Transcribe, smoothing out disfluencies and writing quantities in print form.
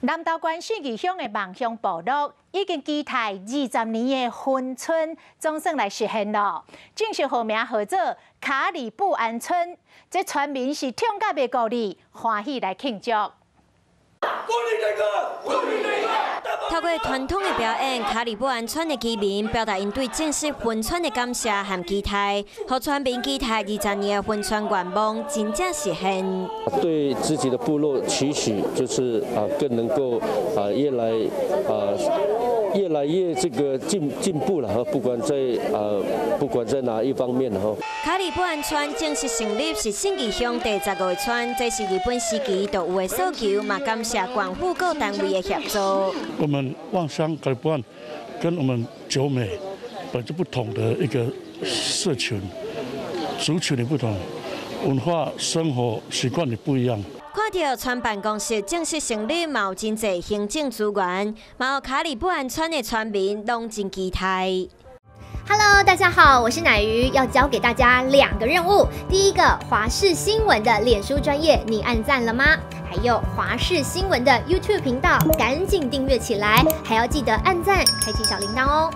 南投縣信義鄉的望鄉部落已經期待20年的分村總算來實現咯，正式號名號做卡里布安村，這村民是痛甲袂顧裡，歡喜來慶祝。透過傳統的表演，卡里布安村的居民表達𪜶對正式分村的感謝和期待，予村民期待20年的分村願望真正實現。對自己的部落期許，就是更能夠越來越這個進步了哈，不管在哪一方面哈。卡里布安村正式成立是信義鄉第15個村，這是日本時期就有的訴求，嘛感謝縣府各單位的協助。我們望鄉卡里布安跟我們九美本就不同的一個社群，族群的不同，文化生活習慣也不一樣。看著村辦公室正式成立，嘛有真濟行政資源，嘛有卡里布安村的村民攏真期待。 Hello，大家好，我是奶魚，要交給大家兩個任務。第一個，華視新聞的臉書專頁，你按讚了嗎？還有華視新聞的 YouTube 頻道，趕緊訂閱起來，還要記得按讚，開啟小鈴鐺哦。